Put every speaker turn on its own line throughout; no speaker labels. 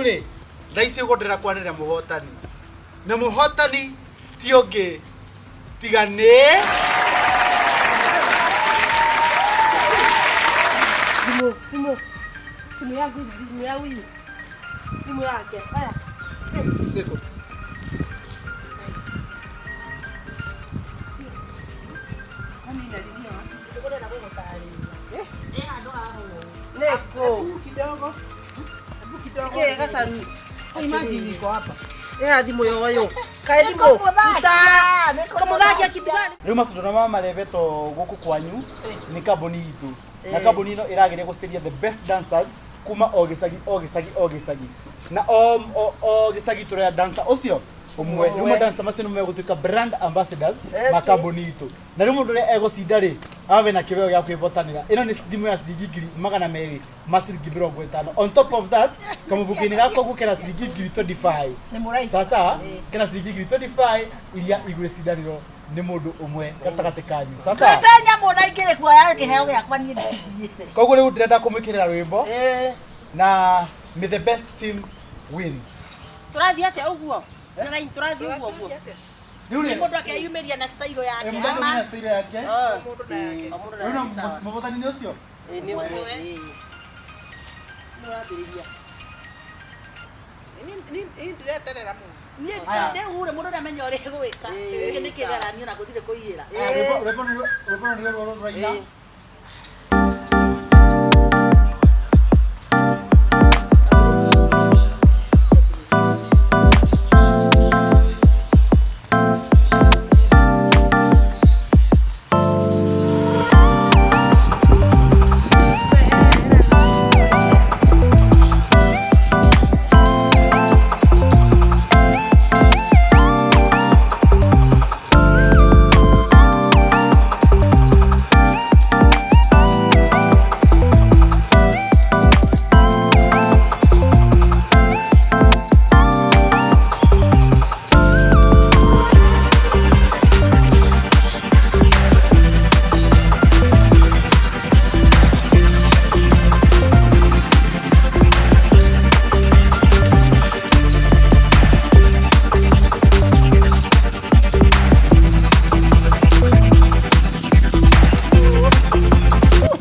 Rĩu rĩ, thaa ici ũguo ndĩrenda kwanĩrĩra mũhotani, na mũhotani ti ũngĩ tiga nĩ
Thimũ, thimũ. Simu yangu, simu ya huyu. Simu yake. Haya.
Nĩkũ?
Nĩkũ?
Kidogo. Hebu kidogo.
Kĩ gacaru?
Imagine niko hapa.
Ĩha thimũ yoyo. Kaĩ thimũ. Ruta. Kamũthakia kitu gani?
Rĩu macindano maya marehetwo gũkũ kwanyu nĩ kambuni itũ, na kambuni ĩno ĩrageria gũcaria the best dancers kuma o gĩcagi, o gĩcagi, o gĩcagi, na o gĩcagi tũrĩa dancer ũcio ũmwe. Rĩu madancer macio nĩ megũtuĩka brand ambassadors ma kambuni itũ, na rĩu mũndũ ũrĩa egũcinda rĩ, abe na kĩheo gĩa kwĩbotanĩra. Ĩno nĩ thimũ ya ciringi 250,000. On top of that, kamũbuku-inĩ gakwa ũguo kena ciringi ngiri 25.
Nĩ mũraika.
Sasa kena ciringi ngiri 25 iria igwĩcindanĩrwo nĩ mũndũ ũmwe gatagatĩ kanyu. Sasa
Twĩte nyamũ na ingĩrĩ kuoya kĩheo gĩakwa niĩ ndithiĩ.
Koguo rĩu ndĩrenda kũmwĩkĩrĩra rwĩmbo
Eh.
na may the best team win.
Tũrathiĩ atĩa ũguo? Tũrathiĩ tũrathiĩ ũguo ũguo.
Rĩu rĩ,
Mũndũ akeyumĩria na style yake.
Mũndũ
Ama
akĩmenya style yake.
Ah.
Mũndũ na yake.
O mũndũ na
Rĩu
yake, sawa.
mũhotani nĩ ũcio.
Ĩ, nĩ ũmwe. Ĩ. Nĩ ũrambĩrĩria.
Ni ndireterera mũno.
Niĩ
Aya.
rĩu rĩ, mũndũ ndamenya ũrĩa egwĩka. Gĩkĩ nĩ kĩgeranio na gũtirĩ kũiyĩra.
Aya, rwĩmbo nĩruo rũraina.
Ĩ.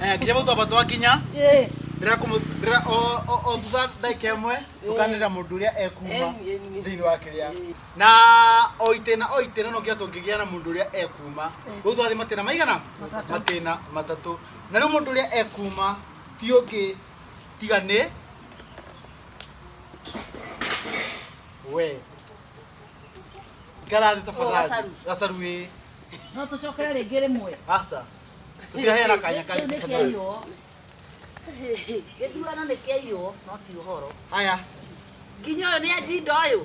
Eh, nginya bau twamba twakinya.
Ĩ.
Ndĩra o thutha ndagĩka ĩmwe tũkanĩrĩra mũndũ ũrĩa ekuma
Ĩ, ĩ, ĩ.
thĩinĩ wa kĩrĩa, na o itĩna o itĩna no nginya tũngĩgĩa na mũndũ ũrĩa ekuma. Rĩu twathiĩ matĩna maigana? Matĩna matatũ. Na rĩu mũndũ ũrĩa ekuma ti ũngĩ tiga nĩ we. Ikara thĩ tafadhali.
Gacaru.
Gacaru ĩ.
No tũcokere rĩngĩ rĩmwe.
Aca, tũtiraheana kanya
Kĩu
kangĩ
nĩ
tafadhali.
kĩaiywo. Gĩthurano nĩ kĩaiywo no ti ũhoro.
Haya.
Nginya ũyũ nĩ anjinda ũyũ.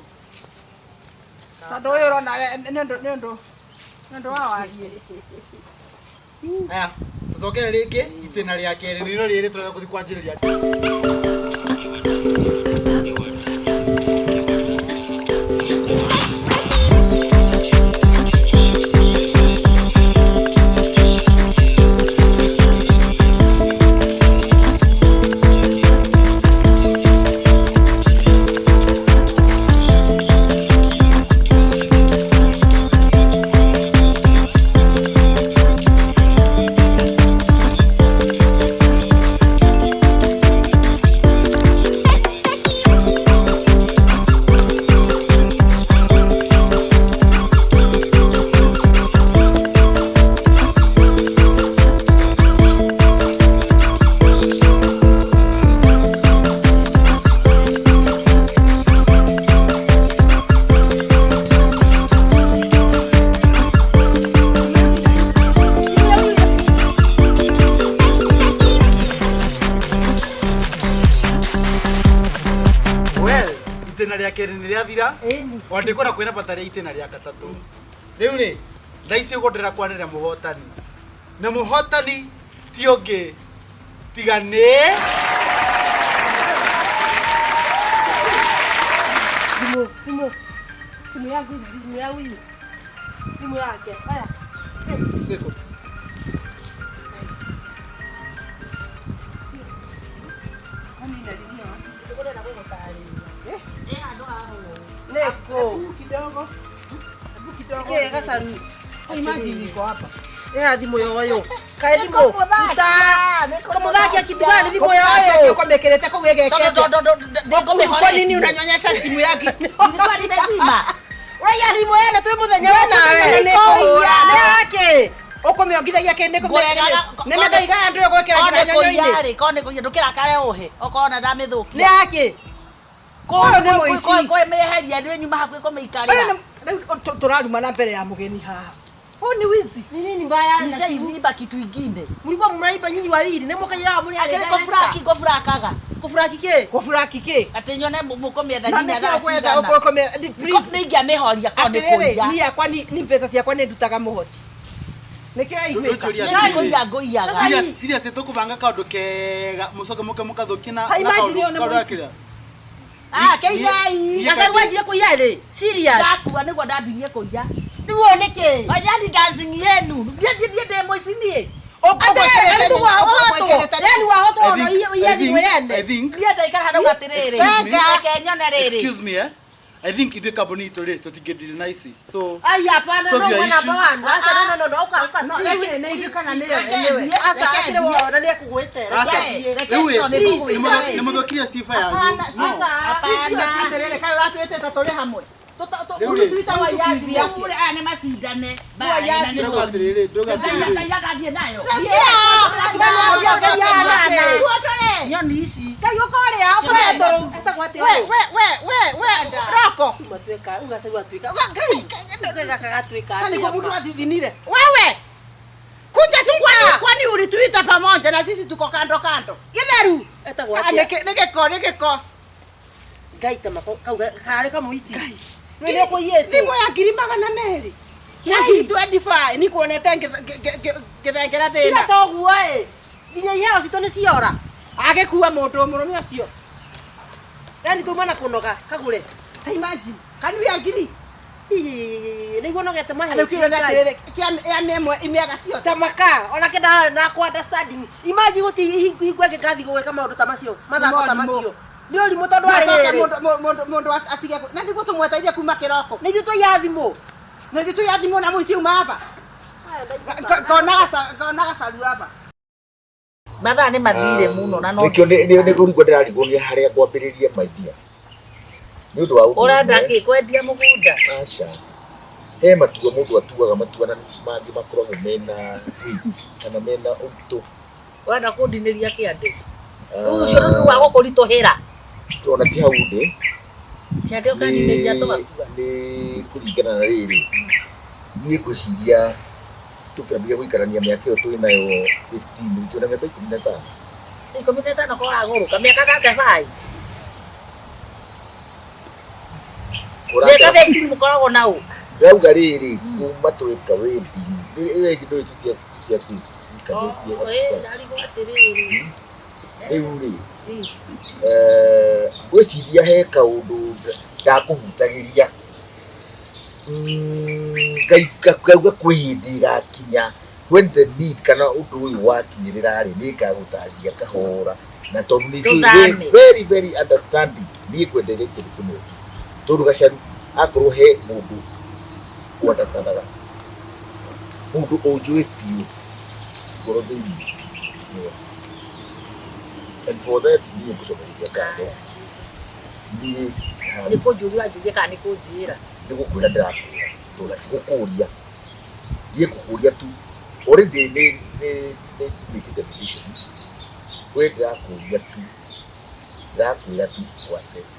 Tondũ ũyũ ũrona nĩ ũndũ wa wariĩ.
Haya, tũcokere rĩngĩ itĩna rĩa kerĩ nĩrĩo rĩrĩ tũrenda gũthiĩ kwanjĩrĩria. Well, itĩna rĩa kerĩ nĩ rĩathira. O ndĩkwenda kwĩna bata rĩa itĩna rĩa gatatũ. Rĩu rĩ, thaa ici ũguo ndĩrenda kwanĩrĩra mũhotani, na mũhotani ti ũngĩ tiga nĩ
Thimũ, thimũ. Simu yangu, simu ya huyu. Simu yake. Haya.
Nĩkũ?
Gacaru.
Imagine iko hapa.
Ya thimũ yoyo. Kaĩ thimũ. Ruta. Kamũthakia kitu gani thimũ yoyo?
Kwa mekirete kuu wegekete. Kwa nini unanyonyesha simu yake?
Nilikuwa nimezima.
Uraiya thimũ yene twĩ mũthenya we nawe.
Nĩ kũhũra.
Nĩ yake.
Ũkũmĩongithagia kĩ nĩ nĩ mĩthaiga ya andũ ĩgwĩkĩra nginya nyonyo-inĩ.
Korwo nĩ kũiya ndũkĩrakare ũhe okorwo na ndamĩthũkia.
Nĩ yake.
Ũyũ nĩ mũici.
Kũmĩeheria nĩ nyuma hakuhĩ kũmĩikarĩra.
Rĩu tũrarumana mbere ya mũgeni haha. Huu ni wizi.
Ni nini mbaya?
Nishaiba kitu ingine.
Mlikuwa mnaiba nyinyi wawili. Na mkaja mli
akili kufuraki kufurakaga.
Kufuraki ke?
Kufuraki ke?
Ati nyone mukomia
Na
nginya
nĩkĩo gwetha ũkũmĩa please.
Nĩingĩamĩhoria korwo nĩ
Atĩrĩrĩ,
kũiya.
niĩ yakwa ni mbeca ciakwa nĩ ndutaga mũhoti. Nĩkĩo yaiguĩka.
Nĩ kũiya ngũiyaga.
Serious serious tukubanga kaundu kega mucoke muke mukathukie na
Ha, imagine ũyũ nĩ
kaundu
mũici.
gakĩrĩa.
Ah, kĩiyai.
Gacaru wanjire kũiya rĩ? Serious.
Ndakua nĩguo ndambirie kũiya.
Nĩguo nĩkĩ?
Wanyani dancing yenu. Niĩ ndĩ mũici niĩ.
Atĩrĩrĩ, kaĩ tu wahotwo. Yani wahotwo
I
ona
think-
iye
I
thimũ
think-
yene.
I think
Niĩ ndaikara handũ atĩrĩrĩ.
Excuse me.
Reke nyone rĩrĩ.
Excuse me eh. I think ithuĩ kambuni itũ rĩ tũtingĩdeal na ici. So
Ai hapana
Solve
no
your
mwana
issues.
bwana. Asa no no no uka uka.
No, rĩu nĩ ithuĩ kana nĩyo anyway.
Asa akire wona nĩ akũgwĩte.
Asa
Reke
rĩu
ĩno nĩ
ĩ,
kũgwĩta.
nĩ mũthũkirie sifa yanyu.
Hapana,
No.
sasa.
Hapana.
Atĩrĩrĩ, kaĩ ũratwĩtĩte tũrĩ hamwe.
Rĩu rĩ,
Tuita wa yathi yake.
Rĩu aya nĩ macindane.
Wa yathi.
ndauga atĩrĩrĩ, ndauga atĩrĩrĩ.
Ngai nayo. Nyoni ici.
Ngai ũkorĩa, ũkorĩa tũrũ. We, we, we, we, we, Roko. Sasa kwa mtu athithinire. Wewe. Kuja tu kwani kwani ulituita pamoja na sisi tuko kando kando. Gĩtheru. Ah, nĩ gĩko, nĩ gĩko. Thimũ ya ngiri magana merĩ. Na ngiri 25 nikuonete ngĩthengera thĩna.
Nginya iheo citũ nĩ ciora.
Agĩkua mũndũ mũrũme ũcio.
Yani tuma na kũnoga kagũre.
Ta imagine. Kanu ya ngiri.
Nĩguo nogete mahe.
Rĩu kĩrĩa nĩ atĩrĩrĩ, kĩa ya mĩemwe imĩaga ciothe.
Ta maka ona kenda na ku understanding. Imagine guti hingo ĩngĩ ngathi gwĩka maũndũ ta macio, mathako ta macio. Nĩ ũrimũ tondũ arĩ
Acoke
rĩrĩ.
mũndũ mũndũ atige na nĩguo tũmweteire kuma kĩroko.
Nĩ ithuĩ twaiya thimũ.
Na ithuĩ twaiya thimũ na mũici uma hapa. Kona gacaru hapa.
Mathaa nĩ mathire mũno na no.
Nĩkĩo nĩ kũrigwo ndĩrarigwo nĩ harĩa ngwambĩrĩria my dear. Nĩ ũndũ wa ũndũ
Ũrenda
ũmwe.
kĩ kwendia mũgũnda?
Aca. He matua mũndũ atuaga matua na mangĩ makoragwo mena weight kana mena ũritũ.
Ũrenda kũndinĩria kĩande? Rĩu ũcio nĩ wa gũkũritũhĩra.
Ona ti hau ndĩ.
Kĩande ũkandinĩria tũgakua.
Nĩ kũringana na rĩrĩ. Niĩ ngwĩciria tũkĩambia gũikarania mĩaka ĩyo twĩ nayo 15 twĩna mĩaka 15.
15 ko wagũrũka mĩaka 35. Mĩaka 15 mũkoragwo na ũ?
Ndauga rĩrĩ kuma tweka wedding ĩyo ĩngĩ ndũĩ tũtiakikanĩtie
Ndarigwo atĩrĩrĩ.
Rĩu rĩ ngwĩciria he kaũndũ ndakũhutagĩria ngauga kwĩ hĩndĩ ĩgakinya when the need kana ũndũ ũyũ wakinyĩrĩra rĩ nĩngagũtaria kahora na tondũ nĩ njũĩ wĩ very very understanding niĩ ngwendeire kĩndũ kĩmwe tu tondũ Gacaru akorwo he mũndũ ũunderstandaga mũndũ ũnjũĩ biũ ngoro thĩinĩ nĩwe. And for that niĩ ngũcokeria ngatho niĩ
Nĩ kũnjũria wanjũria kana nĩ kũnjĩra?
Nĩ gũkwĩra ndĩrakwĩra tondũ ti gũkũria niĩ ngũkũria tu already nĩ nĩ decision we ndĩrakũria tu ndĩrakwĩra tu ku accept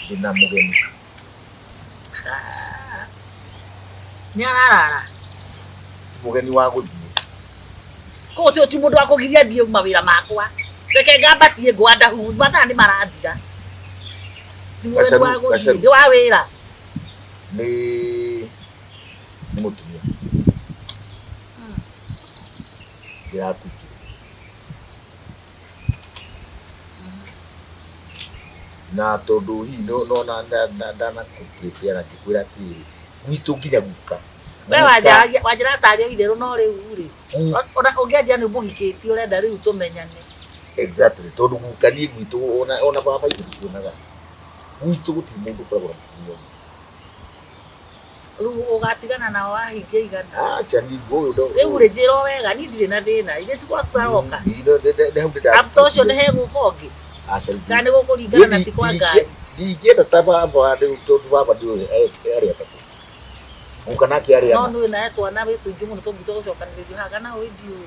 ndĩna mũgeni.
Nĩ ararara.
Ti mũgeni wa gũthiĩ.
Koguo ti mũndũ wa kũgiria thiĩ mawĩra makwa. Reke ngambatie ngwandahu mathaa nĩ marathira. Ti mũgeni wa gũthiĩ, nĩ wa wĩra.
Nĩ mũtumia. Ndĩrakuingĩrĩria. Na tondũ hihi no ndanakũprepare na ngĩkwĩra atĩrĩrĩ gwitũ nginya guka.
We wanjĩra tarĩ itherũ no rĩu rĩ ona ũngĩanjia nĩ ũmũhikĩtie ũrenda rĩu tũmenyane.
Exactly tondũ guka niĩ gwitũ ona baba itũ tũtionaga gwitũ gũtirĩ mũndũ ũkoragwo na mũtumia ũmwe.
Rĩu ũgatigana nao wahingia igana.
Acha ni ũyũ ndo.
Rĩu rĩ njĩra wega niĩ ndirĩ na thĩna. Ithe ti gwaku aroka.
Nĩ hau ndĩra.
After ũcio nĩ hegũka ũngĩ.
Aca.
Kana nĩ gũkũringana na ti kwa ngari.
Ndingĩenda ta baba rĩu tondũ baba ndiũĩ arĩ atatũ. Guka nake arĩ
No
ana.
nĩ nawe twana wĩ tũingĩ mũno tũngĩtua gũcokanĩrĩrio haha kana ũĩ ndiũĩ.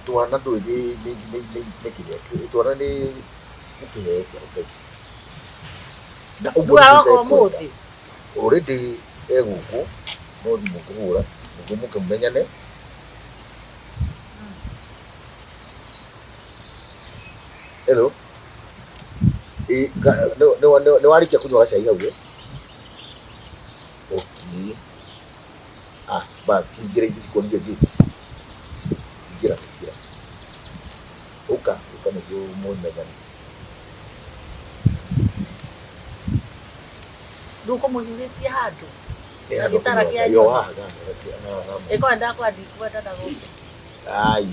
Twana ndũĩ nĩ kĩrĩa. Twana nĩ kĩheo kĩa Ngai. Na ũguo
Rĩu aroka
nĩguo
ũmũthĩ.
Already e gũkũ no thimũ ngũhũra nĩguo mũke mũmenyane. Hello. Ĩ nĩ warĩkia kũnyua gacai hau ĩ? Okay. Ah, bas ingĩra ithiĩ kuonia gate. Ingĩra, ingĩra. Ũka, ũka nĩguo mũmenyane.
Rĩu ũkũmũcurĩtie handũ.
Nĩ handũ
Gĩtara
kũnyua
kĩa
cai. O
nyũmba.
haha, haha, haha.
Ĩkorwo ndakwa ndikwenda na gũkũ.
Ai,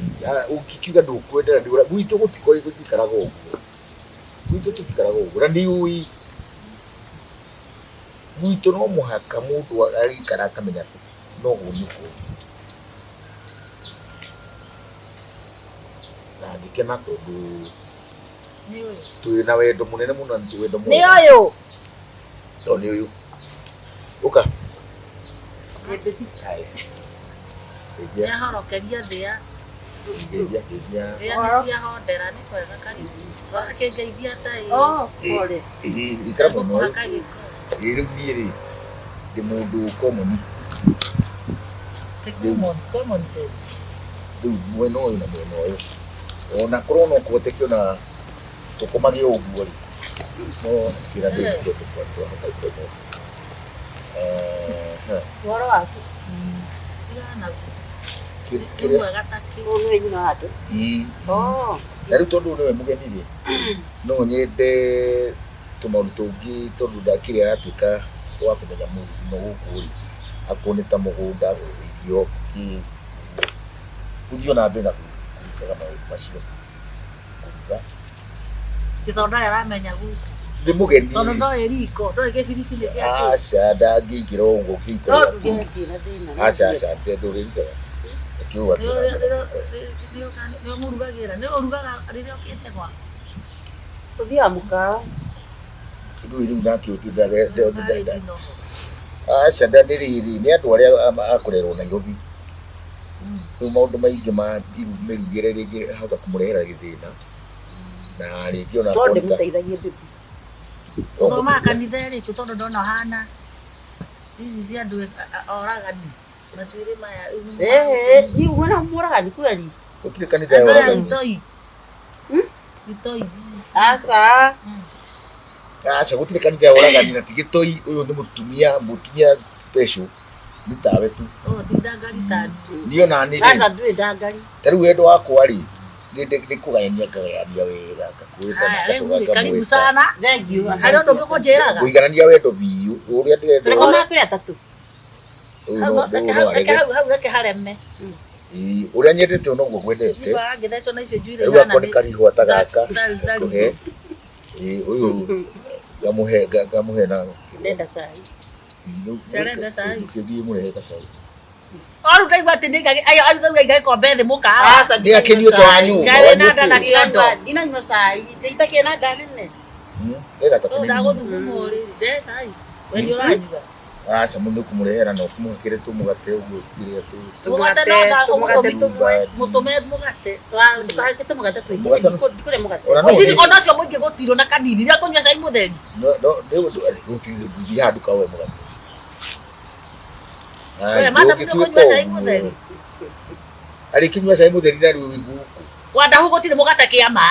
ũkiuga ndũkwenda na ndũra gwitũ gũtikora gũtikaraga ũguo. Gwitũ tũtikaraga ũguo na nĩũĩ gwitũ no mũhaka mũndũ agĩikara akamenya no hũni kũu. Na ngĩkena tondũ
Nĩ ũyũ.
twĩ na wendo mũnene mũno na wendo
Nĩ
mwega.
ũyũ.
No nĩ ũyũ. Ũka. Ai. Geithia,
Nĩahorokeria thĩa.
geithia, geithia.
Thĩa nĩ ciahondera nĩ kwega karibu. Akĩngeithia ta ĩ.
Oh, pole.
Ĩ, ikara mwena ũyũ.
Gũkũhaka gĩko.
Ĩ, rĩu niĩ rĩ ndĩ mũndũ common.
Ti common sense.
Rĩu mwena ũyũ na mwena ũyũ ona korwo no kũhoteke ona tũkomage ũguo rĩ no kĩra ndĩ twahota gũkoma.
Ũhoro waku?
Tigana naguo. Nĩ
Kĩrĩa
mwega ta kĩ.
Ũyũ nĩwe nyina wa andũ?
ĩ
Oh.
na rĩu tondũ nĩwe mũgeni rĩ no nyende tũmaũndũ tũngĩ tondũ ndakĩrĩ aratuĩka wa kũmenya mũno gũkũ rĩ akorwo nĩ ta mũgũnda irio kĩ gũthiĩ ona mbere na kũrugaga maũndũ macio kũruga
Ti tondũ ndarĩ aramenya gũkũ.
nĩ mũgeni
Tondũ ndoĩ riko, ndoĩ gĩbiriti nĩ gĩa kĩ.
aca ndangĩingĩra ũguo kĩikoro
No nduge.
Ndirĩ na thĩna.
aca aca ndũrĩrugaga ũkiuga
Nĩ ũmũrugagĩra, nĩ ũrugaga rĩrĩa ũkĩte gwaku.
Tũthiaga mũkawa.
kĩndũ rĩu nake ũtinda
Ndarĩ ndinoho.
aca nda nĩ rĩrĩ nĩ andũ arĩa akũrerwo Nairobi rĩu maũndũ maingĩ ma mĩrugĩre rĩngĩ hota kũmũrehera gĩthĩna na rĩngĩ ona
No
akorwo nĩ ta-
ndĩmũteithagie bibi.
no
Ũthomaga
mũteithia.
kanitha ĩrĩkũ tondũ ndona ũhana ici cia andũ oragani macuĩrĩ maya rĩu nĩ
Eh, ni wena mũragani kweli?
gũtirĩ kanitha ya
Andũ aya
oragani
itoi. Itoi ici
Aca.
aca gũtirĩ kanitha ya oragani na ti gĩtoi ũyũ nĩ mũtumia mũtumia special nĩ tawe tu
Oh, ti ndangari tani.
niĩ ona nĩ rĩ
Aca ndũrĩ ndangari.
ta rĩu wendo wakwa rĩ nĩ kũgayania ngagayania wega ngakwĩta na
Haya, rĩu
ngacoka
rĩ, karibu
ngamwĩta
sana.
Thank you.
Harĩ ũndũ ũngĩ ũkũnjĩraga?
kũiganania wendo biũ ũrĩa ndĩrenda
Tũrĩkoma tũrĩ atatũ.
ũyũ
Hau
no
reke
ũyũ no
hau reke
arege
hau hau reke hareme.
Ĩĩ, ũrĩa nyendete ũyũ noguo ngwendete
Ndigua angĩthecwo na icio njuĩrĩ
rĩu
ihana
akwa nĩ karihũa ta gaka
Ndari-
ngũhe Ĩĩ, ũyũ ngamũhe ngamũhe na
Ndenda cai.
Ndarenda cai.
Ũkĩthiĩ mũrehe gacai
O rĩu ndaigua atĩ nĩ ayo ayo ndaigua gĩkombe thĩ mũkawa.
Aca
nĩ akĩnyue to anyua
Ngai wĩna nda na kĩondo.
Ndinanyua cai. Ndĩitakĩe na nda nene.
Ega ta
Rĩu
kanini
ndagũthuguma rĩ, nde cai. We nĩ ũranyua.
aca mũno kũmũrehera na ũkĩmũhakĩre tũmũgate ũguo kĩrĩa tũ
Mũgate no
Tũmũgate tũmwe.
mũtũme mũgate.
Ndũkahake tũmũgate tũingĩ.
Mũgate-
Ndikũrĩa mũgate.
Ona no
Gũtirĩ
ũthiĩ-
ona ũcio mũingĩ gũtirĩ na kanini. Rĩrĩa kũnyua cai mũtheri.
no no gũtirĩ gũthiĩ handũ kaoe mũgate
We, madam, nĩ ũkũnyua cai mũtheri?
arĩkĩnyua cai mũtheri na rĩu gũkũ
Wandahu gũtirĩ mũgate kĩama.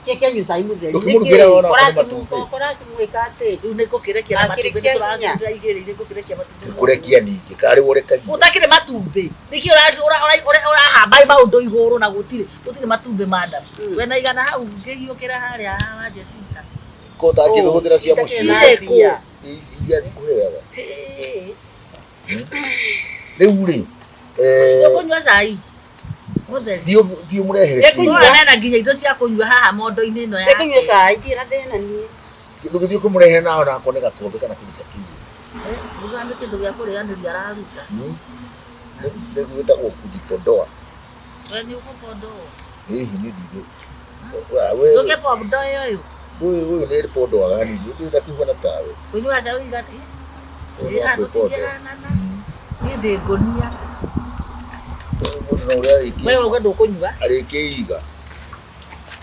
Kĩakĩanyua cai mũtheri.
Ndũkĩmũrugĩra ona okorwo nĩ matumbĩ.
Kũrakĩmwĩka atĩ.
Rĩu nĩ ngũkĩrekia na matumbĩ
Akĩrekia
nĩ
hinya.
tũrathura igĩrĩ nĩ ngũkĩrekia matumbĩ.
tikũrekia ningĩ karĩ ũrekagia
Gũtakĩrĩ matumbĩ. Nĩkĩ ũrahamba maũndũ igũrũ na gũtirĩ gũtirĩ matumbĩ madam. We na igana hau ngĩhiũkĩra harĩa wa Jacinta.
ko ũtangĩhũthĩra cia mũciĩ
Irĩkũ?
Ici iria cikũheaga
Hĩ.
rĩu rĩ
Ũkũnyua cai mũtheri.
thiĩ ũmũrehere
Ĩkũnyua.
Ũyũ ena nginya indo cia kũnyua haha mondo-inĩ ĩno yake.
Ndĩkũnyua cai ndirĩ na thĩna niĩ.
ndũgĩthiĩ kũmũrehere na ona akorwo nĩ gakombe kana kĩndũ ta kĩu
Ruga nĩ kĩndũ gĩa kũrĩanĩria araruta.
Nĩ gwĩtagwo kujipondoa.
We nĩ ũgũpondoa.
Hihi nĩ ndingĩ.
Ndũngĩpondoa ũyũ.
Ũyũ ũyũ nĩ pondoaga ningĩ ũyũ ndakĩhuana tawe.
Kũnyua cai igati. Tũtingĩhanana. Niĩ ndĩ ngũnia.
Mũndũ no ũrĩa arĩkĩ.
We uga ndũkũnyua.
Arĩkĩiga.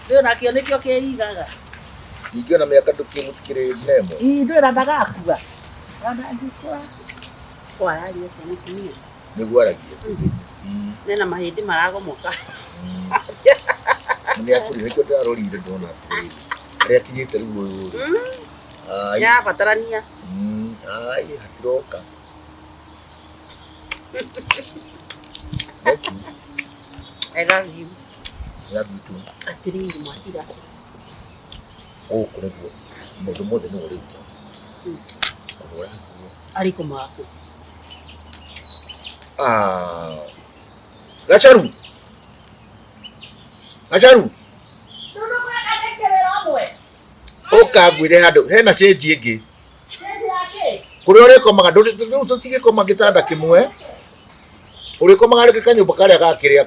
Rĩu nakĩo nĩkĩo kĩigaga.
Ningĩ ona mĩaka ndũkĩmũtikĩrĩ nemo.
Ii ndwĩra ndagakua. Ona angĩkua.
Wararia atĩa mũtumia?
Nĩguo aragia.
Nena mahĩndĩ maragomoka.
Nĩ akũrire nĩkĩo ndĩrarorire ndona atĩrĩrĩ. Harĩa akinyĩte rĩu ũyũ. Ai.
Nĩarabatarania.
Ai hatiroka. Thank you.
I love you.
Love you too.
Atĩrĩrĩ mwacira.
Gũkũ nĩguo maũndũ mothe nĩwe ũrĩruta. Kũhũra nguo.
Arĩ kũmaku.
Ah. Gacharu. Gacharu. Ũka ngwĩre handũ hena cĩnji ĩngĩ. Kũrĩa ũrĩkomaga rĩu tũtigĩkoma gĩtanda kĩmwe. Ũrĩkomaga rĩngĩ kanyũmba karĩa ga kĩrĩa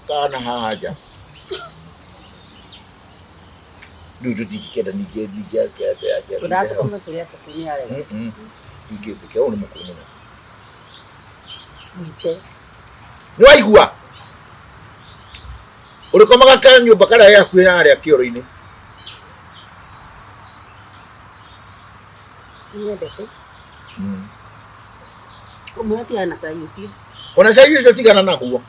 kana haha nja. Rĩu tũtingĩkenda ningĩ ningĩ atĩ
Tũratũkoma tũrĩ atatũ nĩ arega.
Ingĩtĩkĩra ũyũ nĩ mũkũrũ mũno.
Mwite.
Nĩ waigua? Ũrĩkomaga kanyũmba karĩa ge hakuhĩ na harĩa kĩoro-inĩ.
Nyendete. Ũmwe tigana na cai ũcio.
Ona cai ũcio tigana naguo.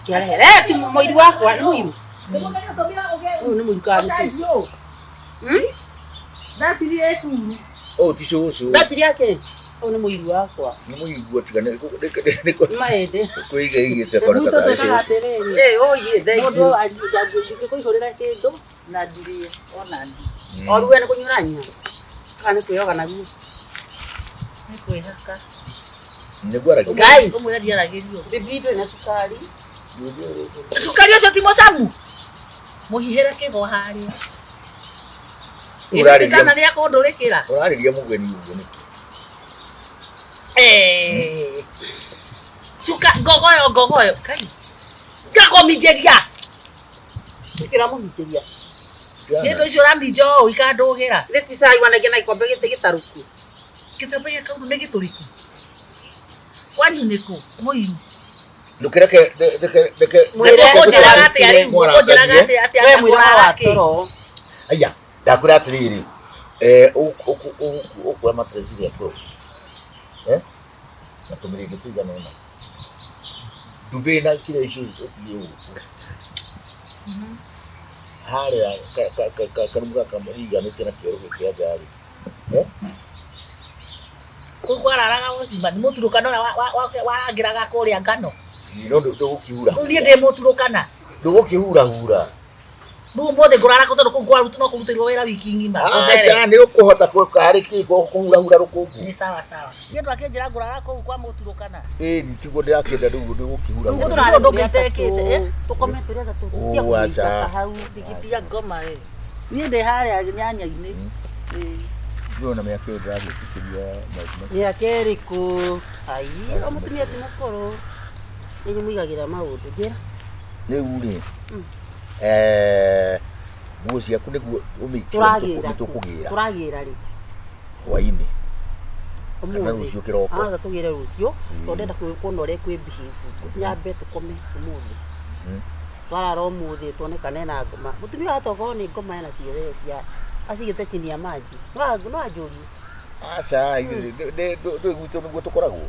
Kĩarehere. Eh, ti mũiru wakwa, nĩ mũiru. Ũyũ nĩ mũiru kana nĩ cũcũ?
Ndatirie curu.
Ũyũ ti cũcũ.
Ndatirie akĩ? Ũyũ nĩ mũiru wakwa.
Nĩ mũiru tiga nĩ
Nĩ mahĩndĩ.
kwĩiga igĩte kona ta karĩ cũcũ.
Eh, ũyĩ, thank
Mũndũ
you.
angĩkũihũrĩra kĩndũ na ndirĩe ona ndi.
O rĩu we nĩ kũnyua ũranyua? Kana nĩ kwĩyoga naguo?
Nĩ kwĩhaka.
Nĩguo aragia.
Ngai.
Ũmwĩre ndiaragĩrio.
Bibi ndũrĩ na cukari.
Cukari ũcio ti mũcamu. Mũhihĩre kĩgo harĩa.
Ũrarĩria
Kana nĩ akũndũrĩkĩra.
ũrarĩria mũgeni ũguo nĩkĩ?
Eh. Cuka ngogoyo ngogoyo. Kai. Ngakũminjĩria.
Nĩkĩ ũramũminjĩria?
Kĩndũ icio ũraminja ũũ ikandũgĩra.
Nĩ ti cai wanengera na gĩkombe gĩtĩ gĩtarũku.
Gĩkombe gĩkĩ kau nĩ gĩtũrĩku. Kwanyu nĩkũ? Mũiru.
Ndũkĩreke reke reke
Ũkũnjĩraga atĩa rĩu? Ũkũnjĩraga atĩa atĩa
We mũira wa
ngũraga kĩ?
toro.
Aya, ndakwĩra atĩrĩrĩ. Ũkuoya mattress ĩrĩa 12. Eh? Na tũmĩrĩngĩ tũigana ũna. Duvet na kĩrĩa icio ũtige gũkũ. Harĩa karumu gaka mariganĩtie na kĩoro gĩkĩ kĩa nja rĩ. Eh?
Kũu kwararaga ũcima nĩ mũturũkana ũrĩa warangĩraga kũrĩa ngano.
No ndũgũkĩhura.
Rĩu niĩ ndĩ mũturũkana.
Ndũgũkĩhurahura.
Rĩu ũmũthĩ ngũrara kũ tondũ kũu kwarutwo no kũrutĩrwo wĩra wiki ng'ima.
Aca nĩ ũkũhota karĩ kĩ kũhurahura rũkũngũ.
Nĩ sawa sawa. Niĩ ndũ akĩnjĩra ngũrara kũu kwa mũturũkana.
Ĩĩ ni tiguo ndĩrakĩenda rĩu ndũgũkĩhura.
Rĩu gũtirĩ ũndũ ũngĩ itekĩte, eh?
Tũkome tũrĩ atatũ.
Ũ,
Tiga kũmũingata
aca.
hau.
Ndigitia ngoma ĩ. Niĩ ndĩ harĩa nyanya-inĩ.
Ndũrona na mĩaka ĩyo ndĩragĩtĩkĩria maũndũ macio.
Mĩaka ĩrĩkũ? Ai, o mũtumia ti mũkũrũ. Nĩ mũigagĩra maũndũ. Njĩra.
Rĩu rĩ, nguo ciaku nĩguo ũmĩkĩre
Tũragĩra.
nĩ tũkũgĩra
Tũragĩra rĩ.
hwainĩ kana
Ũmũthĩ.
rũciũ kĩroko.
Aca tũgĩre rũciũ tondũ ndenda kuona ũrĩa kwĩ behave. Nyambe tũkome ũmũthĩ. Twarara ũmũthĩ tuone kana ena ngoma. Mũtumia wahota gũkorwo nĩ ngoma ena cio we cia acigĩte chini ya maji. No anjũrie.
Aca ndũĩ gwitũ nĩguo tũkoragwo.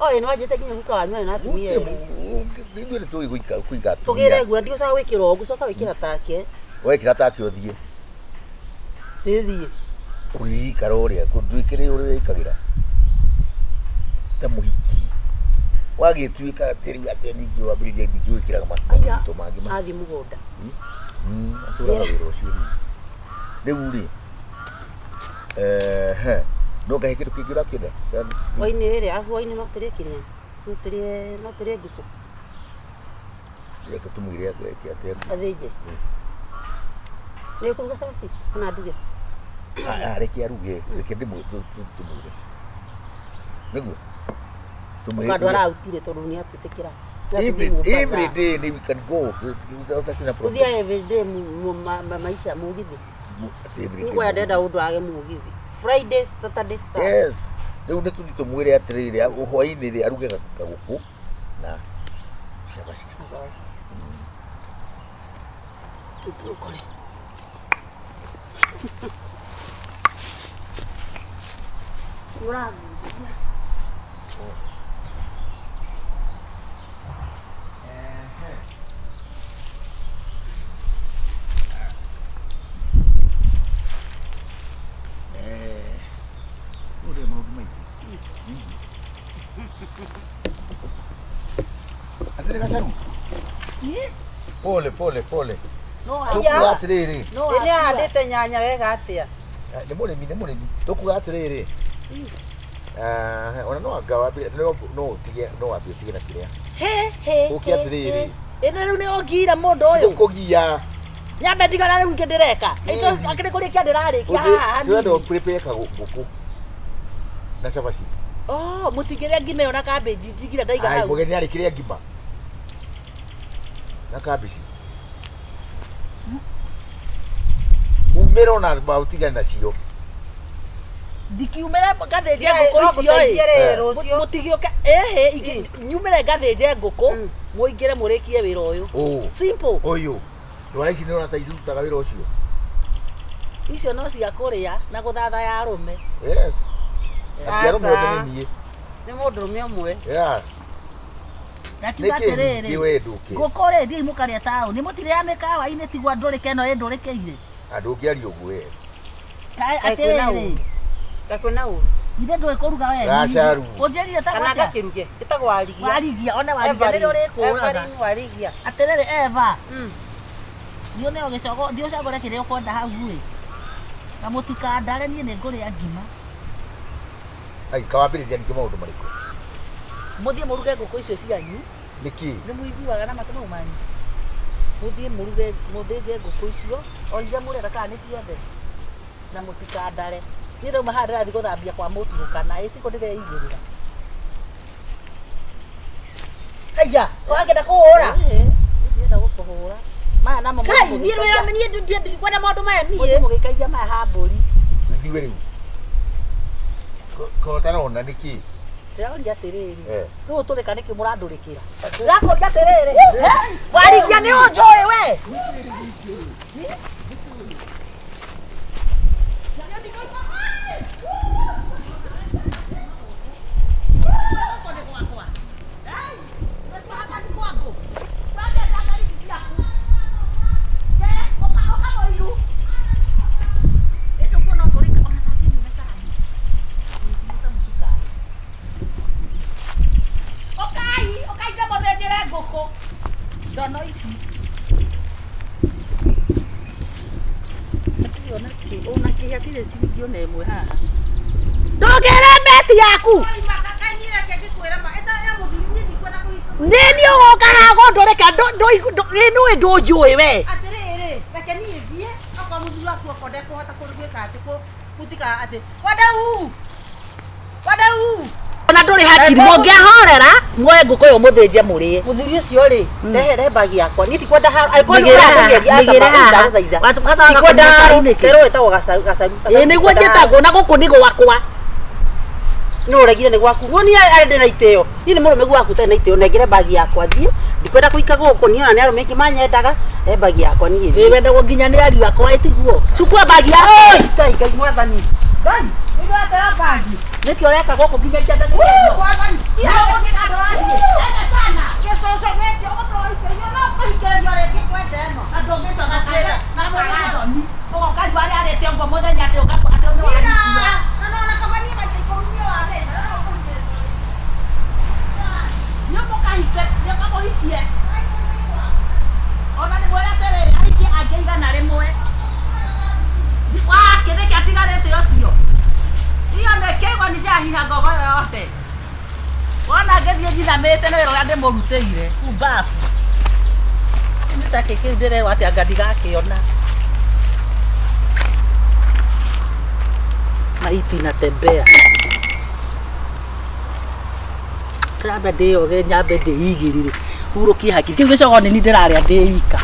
Oĩ nĩ wanjĩte nginya guka wanyu arĩ na atumia erĩ.
Ithuĩ nĩ tũĩ kũiga atumia.
Tũgĩre nguo ndigũcoka gwĩkĩra ũũ ngũcoka gwĩkĩra take.
Wekĩra take ũthiĩ.
Ndĩthiĩ.
Ũrĩikara ũrĩa ndwĩkĩre ũrĩa wĩkagĩra ta mũhiki. Wagĩtuĩka atĩ rĩu atĩ ningĩ wambĩrĩria ningĩ gwĩkĩraga
Aya,
maũndũ mangĩ ma
athiĩ mũgũnda.
Atũraga wĩra ũcio rĩu. Rĩu rĩ, no ngahe kĩndũ kĩngĩ ũrakĩenda?
Hwainĩ rĩrĩ, arabu hwainĩ no tũrĩe kĩrĩa? No tũrĩe no tũrĩe ngũkũ.
Reke tũmwĩre eke atĩa.
Athĩnje. Nĩ ũkũruga cabaci kana nduge?
Ah, reke aruge, reke ndĩmwĩ tũmwĩre. Nĩguo. Tũmwĩre.
Ũkandwara autire tondũ nĩ atwĩtĩkĩra.
Every day we can go. Without a problem.
Ũthiaga every day maisha mũgithi.
Every day.
Nĩ ndenda ũndũ age mũgithi. Friday, Saturday, Sunday.
Yes. Rĩu nĩ tũthiĩ tũmwĩre atĩrĩrĩ hwaĩ-inĩ rĩ aruge kagũkũ na cabaci.
Ũkore. Ũragucia.
Ũrĩa maũndũ maingĩ. Atĩrĩ Gacaru. Pole pole pole. Tũkuga atĩrĩrĩ.
Ĩ nĩ ahandĩte nyanya wega atĩa?
Nĩ mũrĩmi nĩ mũrĩmi. Tũkuga atĩrĩrĩ. Ona no anga wambire no ũtige no wambie ũtige na kĩrĩa.
He he.
Ũke atĩrĩrĩ.
Ĩno rĩu nĩ ũngiira mũndũ ũyũ.
Ũkũgia.
Nyambe ndigana rĩu ingĩ ndĩreka. Akĩrĩ kũrĩkia ndĩrarĩkia haha
Tũrenda
hanini.
prepare kagũkũ na cabaci.
Oh, mũtingĩrĩa ngima ĩyo na cabbage ndigire ndaiga
Ai
hau.
mũgeni arĩkĩrĩa ngima. Na cabbage. Umĩre ona ũtigane nacio.
Ndikiumĩre ngathĩnje ngũkũ icio
Ngũteithie
ĩ.
rĩ rũciũ.
Mũtigĩũke ĩhĩ nyumĩre ngathĩnje ngũkũ mũingĩre mũrĩkie wĩra ũyũ.
Ũũ.
Simple.
Ũyũ. Ndwara ici nĩ ũrona ta irutaga wĩra ũcio.
Icio no cia kũrĩa na gũthathaya arũme.
Yes. Ati arũme othe
Aca.
nĩ niĩ.
Nĩ mũndũrũme ũmwe.
Yeah.
Ngakiuga
Nĩkĩ
atĩrĩrĩ.
ningĩ we ndũkĩ?
Ngũkũ rĩ thiĩi mũkarĩe taũni mũtirĩa mĩkawa-inĩ tigwa ndũrĩke ĩno ĩndũrĩkĩire.
Andũ ũngĩaria ũguo we.
Kaĩ
Kaĩ kwĩna
atĩrĩrĩ.
ũru? Kaĩ kwĩna ũru?
Ithe ndũĩ kũruga we.
Gacaru.
Ũnjĩrire ta
Kana ngakĩruge. Ĩtagwo warigia.
Warigia ona warigia nĩrĩo ũrĩkũraga.
Everin warigia.
Atĩrĩrĩ Eva. Thiĩ ũneo gĩcogo, thiĩ ũcagũre kĩrĩa ũkwenda hau ĩ. Na mũtikandare niĩ nĩ ngũrĩa ngima.
Ai kawambĩrĩria ningĩ maũndũ marĩkũ?
Mũthiĩ mũruge ngũkũ icio cianyu.
Nĩkĩ?
Nĩ mũiguaga na matũ mau manyu. Mũthiĩ mũruge mũthĩnje ngũkũ icio o iria mũrenda kana nĩ ciothe. Na mũtikandare. Niĩ ndauma haha ndĩrathiĩ gũthambia kwa mũturũkana ĩ tiko ndĩreigĩrĩra.
Haiya, ũrakĩenda kũhũra?
Ĩĩ, ndĩrenda gũkũhũra. Maya namo
Kai, niĩ wĩra niĩ ndikwenda maũndũ maya
Mũthiĩ
niĩ.
mũgĩikagia maya ha mbũri.
Ithuĩ rĩu. Ko ũtarona nĩkĩ?
Ndĩroria atĩrĩrĩ.
Eh.
Rĩu ũtũrĩka nĩkĩ mũrandũrĩkĩra? Ndĩrakũria atĩrĩrĩ. Warigia nĩ ũnjũĩ we. Ndono ici hatirĩ ona kĩ ona kĩ hatirĩ ciringi ona ĩmwe haha ndũngĩre mbeti yaku nĩ niĩ ũgoka haha gũndũrĩka nĩũĩ ndũnjũĩ we
Atĩrĩrĩ, reke niĩ thiĩ okorwo mũthuri waku okorwo ndekũhota gwĩka atĩ gũtika atĩ wadau wadau
ona ndũrĩ hakiri mũngĩahorera muoe ngũkũ ĩyo mũthĩnje mũrĩe
Mũthuri ũcio rĩ, rehe bagi yakwa. Niĩ ndikwenda haro. Angĩkorwo nĩ
Mĩgĩre haha,
ũrakũgeria aca
mĩgĩre haha.
ndagũthaitha.
Wacoka
Ndikwenda
kũnyua
haro.
cai nĩkĩ?
Terwo ĩtagwo gacaru gacaru.
Ĩĩ nĩguo njĩtagwo na gũkũ nĩ gwakwa
Nĩ ũregire nĩ gwaku. Guo niĩ arĩ ndĩ na itĩo. Niĩ nĩ mũrũme gwaku ũtarĩ na itĩo. Nengere bagi yakwa thiĩ. Ndikwenda kũika gũkũ. Niĩ ona nĩ arũme aingĩ manyendaga. Rehe bagi yakwa niĩ
ĩ
thiĩ.
wendagwo nginya nĩ ariũ akwa ĩtiguo cukua bagi yaku
Oi, Ngai Ngai mwathani.
Ngai, nĩ ndĩratera bagi.
nĩkĩ ũreka gũkũ nginya ikianda
Mwathani, gĩcũcũ gĩkĩ ũgũtũrahikĩrĩrio no kũhikĩrĩrio rĩngĩ kwenda ĩno.
ũgoka riũa rĩarĩte ũguo mũthenya atĩ ũka- atĩ nĩ
Ira,
warikia.
na nona kaba niĩ maita ikũmi nĩ wamenya, na no kũhikĩrĩrio.
Nĩ ũmũkahike nĩ ũkamũhikie ona nĩ mwĩre atĩrĩrĩ ahikie angĩ 100 wake nĩkĩ atigarĩte ũcio iyo nĩ kĩgoni ciahiha ngogo yothe wona ngĩthiĩ njinamĩte nĩ wĩra ũrĩa ndĩmũrutĩire kumbabu nĩ ta kĩ kĩu ndĩrerwo atĩ anga ndigakĩona. Maiti inatembea. Nyambe ndĩyoge, nyambe ndĩigĩrĩre, hurũkie hakiri. Kĩu gĩcogo nĩ niĩ ndĩrarĩa ndĩ ika.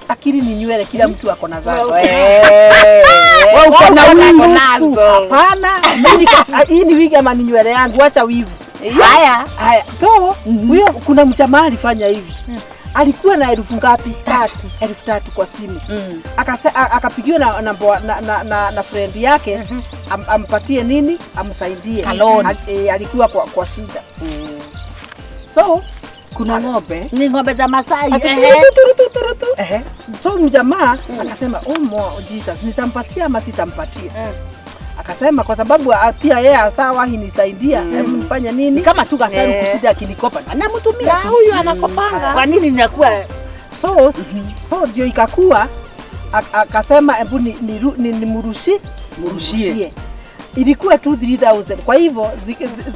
Akili ni nywele, kila mtu ako na zako.
Wewe uko na wivu.
Hapana, mimi hii ni wigi ama ni nywele yangu, acha wivu.
Haya.
Haya. So, huyo kuna mjamaa alifanya hivi. Alikuwa na elfu ngapi? Tatu. 3,000 kwa simu. Akapigiwa na friend yake ampatie nini? Amsaidie. Alikuwa kwa shida. So, kuna ng'ombe.
Ni ng'ombe za Masai.
So mjamaa akasema, oh mo Jesus, nitampatia ama sitampatia? Akasema kwa sababu pia yeye sawa hinisaidia, hebu nifanye nini?
Kama tu Gasaru kusida akinikopa, anamtumia.
Na huyu anakopanga.
Kwa nini ninakuwa
so ndio ikakuwa akasema hebu nimrushie. Mrushie. Ilikuwa tu 3000. Kwa hivyo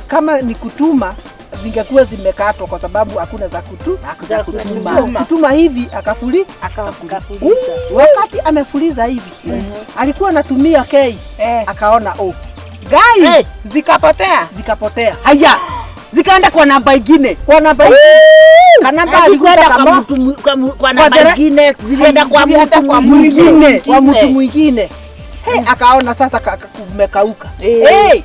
kama ni kutuma zingekuwa zimekatwa kwa sababu hakuna za kutuma. So, kutuma hivi akafuliza. Wakati amefuliza hivi alikuwa anatumia K akaona O.
Gai zikapotea.
Zikapotea.
Haya. Zikaenda kwa namba nyingine.
Kwa namba nyingine. Kanamba alikwenda kwa
mtu kwa namba nyingine, zilienda kwa mtu mwingine,
kwa mtu mwingine. Hey, akaona sasa kumekauka. Hey,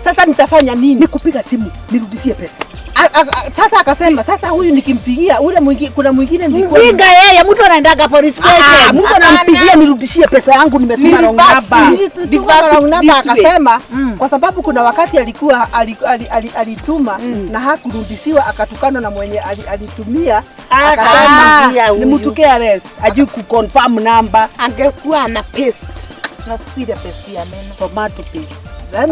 sasa nitafanya nini?
Nikupiga simu nirudishie pesa.
Sasa akasema sasa huyu nikimpigia ule mwingine, kuna mwingine
nilikuwa mjinga yeye, mtu anaendaga police station.
Mtu anampigia nirudishie pesa yangu, nimetuma wrong number.
Wrong number. Akasema kwa sababu kuna wakati alikuwa alituma na hakurudishiwa, akatukana na mwenye alitumia.
Akasema ni mtu careless, ajui kuconfirm number.
Angekuwa na paste. Na sile paste ya meno,
tomato paste.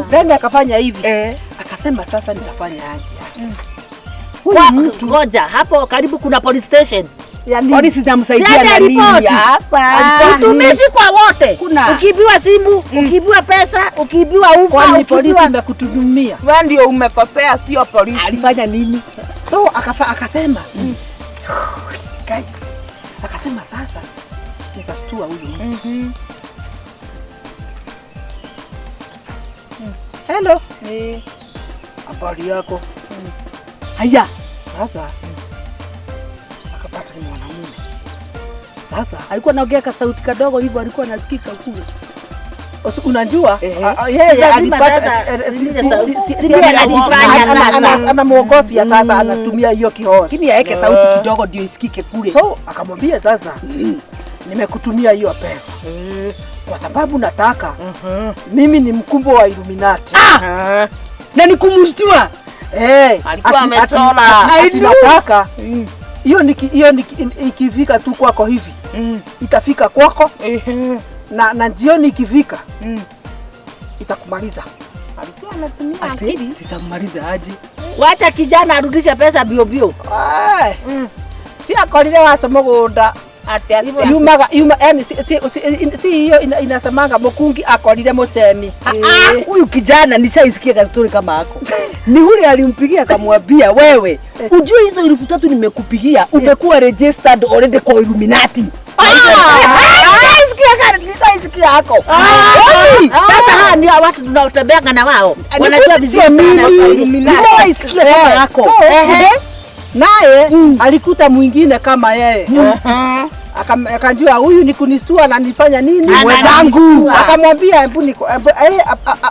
Then akafanya hivi. Akasema sasa nitafanya aje?
Huyu mtu ngoja hapo karibu kuna police station.
Yani
polisi zinamsaidia na nini?
Sasa utumishi kwa wote. Ukiibiwa simu, ukiibiwa pesa, ukiibiwa ufa,
kwani polisi imekutuhumia.
Wewe ndio umekosea, sio polisi.
Alifanya nini?
So akasema kai. Akasema sasa nitastua huyu mtu. Hello. Habari yako?
Haya.
Sasa akapata ni mwanamume. Sasa
alikuwa anaongea ka sauti kadogo hivyo, alikuwa anasikika kule.
Unajua yeye alipata
anajifanya sasa
anamuogofia sasa, anatumia hiyo kihosi.
Lakini aeke sauti kidogo ndio isikike kule.
So akamwambia sasa nimekutumia hiyo pesa kwa sababu nataka mimi ni mkubwa wa Illuminati.
Na nikumshtua.
Alikuwa amechora.
Nataka hiyo hiyo ikifika tu kwako hivi. Itafika kwako. Na jioni ikifika itakumaliza.
Alikuwa anatumia akili.
Itamaliza aje?
Wacha kijana arudishe pesa bio bio.
Si akorire wacho mugunda. Yumaga yuma yani si hiyo inasemanga mukungi akorire muchemi.
Huyu kijana nishaisikia ka story kama hako. Ni yule alimpigia akamwambia wewe ujue hizo 3,000 nimekupigia umekuwa registered already kwa Illuminati. Nishaisikia hako.
Sasa hawa ni watu tunaotembea na wao. Wanajua vizuri sana.
Nishaisikia kama hako.
Naye alikuta mwingine kama yeye. Akajua huyu ni kunistua na nifanya nini
mwenzangu.
Akamwambia hebu ni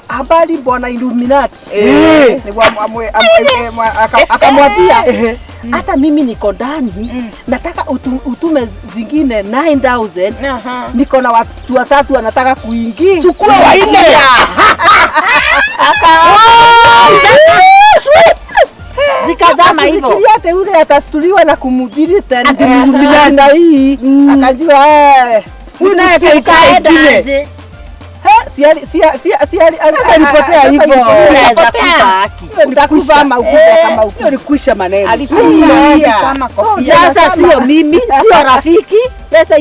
habari bwana Illuminati. Akamwambia hata mimi niko ndani, nataka utume zingine 9000. Niko na watu watatu wanataka kuingia.
Chukua wanne.
Zikazama hivyo.
Fikiria hata yule atastuliwa na kumudiri tena. Na hii akajua
huyu naye kaita ingine.
Si
sasa alipotea hivyo.
Unaweza kufa haki.
Utakufa ama ukufa kama ukufa.
Hiyo ni kuisha maneno.
Alikufa kama kofia.
Sasa sio mimi, sio rafiki. Pesa